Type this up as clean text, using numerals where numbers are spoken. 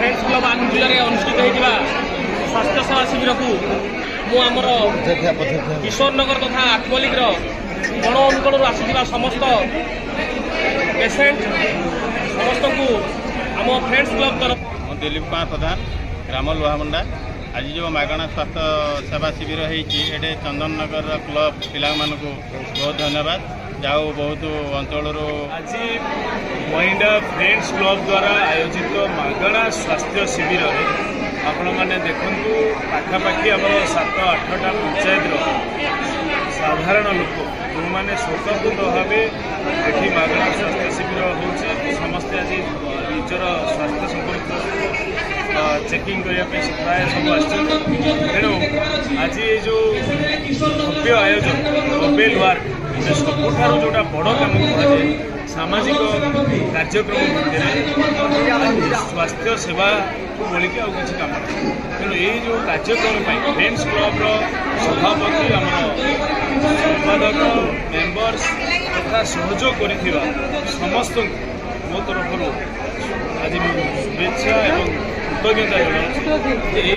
Friends club ଆନୁକୂଲ୍ୟରେ ଅନୁଷ୍ଠିତ ହୋଇଥିବା ସ୍ୱାସ୍ଥ୍ୟ ସେବା ଶିବିରକୁ ମୁଁ ଆମର କିଶୋରନଗର ତଥା ଆଠମଲ୍ଲିକର କୋଣ ଅନୁକୋଣରୁ ଆସିଥିବା ସମସ୍ତ ପେସେଣ୍ଟ ସମସ୍ତଙ୍କୁ ଆମ ଫ୍ରେଣ୍ଡସ୍ କ୍ଲବ୍ ତରଫ ମୁଁ ଦିଲ୍ଲୀପ କୁମାର ପ୍ରଧାନ, ଗ୍ରାମ ଲୁହାମୁଣ୍ଡା। ଆଜି ଯେଉଁ ମାଗଣା ସ୍ୱାସ୍ଥ୍ୟ ସେବା ଶିବିର ହେଇଛି ଏଠି, ଚନ୍ଦନନଗରର କ୍ଲବ ପିଲାମାନଙ୍କୁ ବହୁତ ଧନ୍ୟବାଦ। ଯାଉ ବହୁତ ଅଞ୍ଚଳରୁ ଆଜି ମଇଣ୍ଡା ଫ୍ରେଣ୍ଡସ୍ କ୍ଲବ୍ ଦ୍ୱାରା ଆୟୋଜିତ ମାଗଣା ସ୍ୱାସ୍ଥ୍ୟ ଶିବିରରେ ଆପଣମାନେ ଦେଖନ୍ତୁ, ପାଖାପାଖି ଆମର 7-8ଟା ପଞ୍ଚାୟତର ସାଧାରଣ ଲୋକ, ଯେଉଁମାନେ ସ୍ୱତଃସ୍ଫୂର୍ତ୍ତ ଭାବେ ଏଠି ମାଗଣା ସ୍ୱାସ୍ଥ୍ୟ ଶିବିର ହେଉଛି, ସମସ୍ତେ ଆଜି ନିଜର ସ୍ୱାସ୍ଥ୍ୟ ସମ୍ପର୍କିତ ଚେକିଂ କରିବା ପାଇଁ ପ୍ରାୟ ସବୁ ଆସିଛନ୍ତି। ତେଣୁ ଆଜି ଏଇ ଯେଉଁ ଭବ୍ୟ ଆୟୋଜନ, ନୋବେଲ ୱାର୍କ, ସେ ସବୁଠାରୁ ଯେଉଁଟା ବଡ଼ କାମ କୁହାଯାଏ ସାମାଜିକ କାର୍ଯ୍ୟକ୍ରମ ଭିତରେ, ସ୍ୱାସ୍ଥ୍ୟ ସେବାକୁ ବଳିକି ଆଉ କିଛି କାମ ନାହିଁ। ତେଣୁ ଏଇ ଯେଉଁ କାର୍ଯ୍ୟକ୍ରମ ପାଇଁ ଫ୍ରେଣ୍ଡସ୍ କ୍ଲବ୍ର ସଭାପତି, ଆମର ସମ୍ପାଦକ, ମେମ୍ବର୍ସ ତଥା ସହଯୋଗ କରିଥିବା ସମସ୍ତଙ୍କୁ ମୋ ତରଫରୁ ଆଜି ମୁଁ ଶୁଭେଚ୍ଛା ଏବଂ କୃତଜ୍ଞତା ଜଣାଉଛି ଯେ